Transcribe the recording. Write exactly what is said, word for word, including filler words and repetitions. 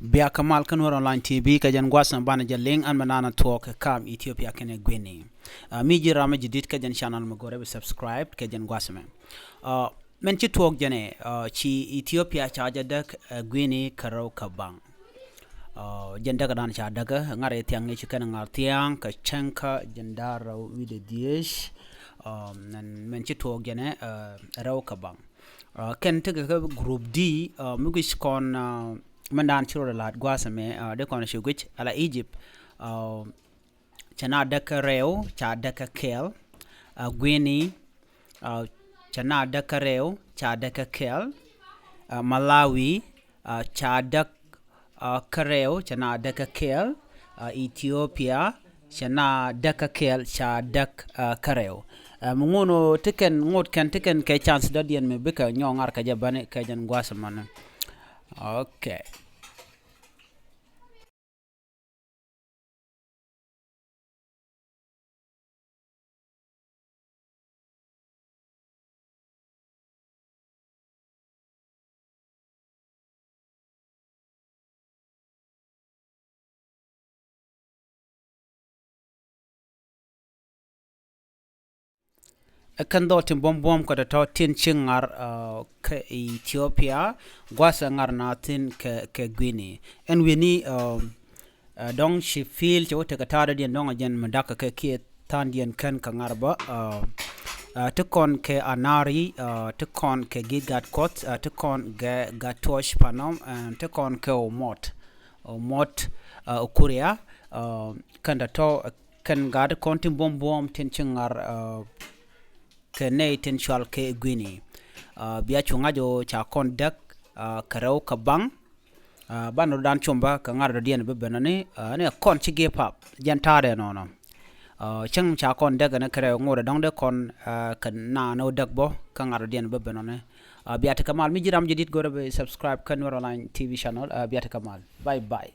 Bia kä mal kä Nuer Online T V kɛ jɛn gua̱a̱th mɛ banɛ jɛ liŋ ɛn mɛ nanɛ tuɔɔk kɛ kam Ethiopia kɛnɛ Guinea. Mi ji̱ ram mi ji̱ di̱t kɛ jɛn channel mɛ go̱rɛ bi subscribe kɛ jɛn gua̱a̱th mɛ. Mɛn ci tuɔɔk jɛnɛ ci Ethiopia ca jɛ däk Guinea kɛ rɛw kɛ baŋ. Jɛn däk dan ca däk ŋa̱r yɛ thiaŋ ni ci kɛn ŋa̱r thiaŋ kɛ cäŋkä jɛn da̱r rɛw wi̱dɛ dhieec. Mɛn ci tuɔɔk jɛnɛ rɛw kɛ baŋ. Kɛn tekɛ kä group D mi guic kɔn mɛn dan ci rɔ la̱t gua̱a̱th mɛ dee kɔn ci guic ala Egypt. Cɛ na däk kä rɛw ca däk kä kɛl. Guinea cɛ na däk kä rɛw ca däk kä kɛl. Malawi ca däk kä rɛw cɛ na däk kä kɛl. Ethiopia cɛ na däk kä kɛl ca däk kä rɛw. Mɛ ŋun ɔ ti kɛn ŋot kɛn ti kɛn kɛ chance dɔ̱diɛn mi bikɛ nyɔk ŋa̱r kɛ jɛ bäni kɛ jɛn gua̱a̱th mɔni. Okay. Ɛ kɛn dhɔl tin buɔ̱m buɔ̱m kɛ tɔ̱tɔ̱ tin ci ŋa̱r kä Ethiopia gua̱a̱th ɛ ŋa̱r na thin kɛ Guinea. Ɛn wi̱ni dɔ̱ŋ ci field cɛ wä tekɛ ta̱a̱dädiɛn dɔ̱ŋ a jɛn mi da̱k kɛ kiɛ tha̱a̱ndiɛn kɛn kɛ ŋa̱r bä. Ti kɔn kɛ Anari, ti kɔn kɛ Gigat Kuɔth, ti kɔn kɛ Gatuɔc Panɔm, ti kɔn kɛ Omot, Omot Okuria. Kɛn tɔ̱tɔ̱ kɛn gaat kɔn tin buɔ̱m buɔ̱m tin ci ŋa̱r kɛ nɛy tin cual kɛ Guinea. Bia cu ŋa̱c ɣöö ca kɔn däk kɛ rɛw kɛ baŋ. Banɛ rɔ dan cuɔmbä kɛ ŋa̱r dɔ̱diɛn bä ben ɔni ni kɔn ci give up jɛn ta̱a̱dɛ nɔnɔ. Cäŋ ca kɔn däk ɛn kɛ rɛw ŋot ɛ dɔ̱ŋ dee kɔn kɛ naan ɣöö däk bä kɛ ŋa̱r dɔ̱diɛn bä ben ɔni. Bia tekɛ mal mi ji̱ ram jɛ di̱t go̱rɛ bi subscribe kä Nuer Online T V channel. Bia tekɛ mal. Bye bye.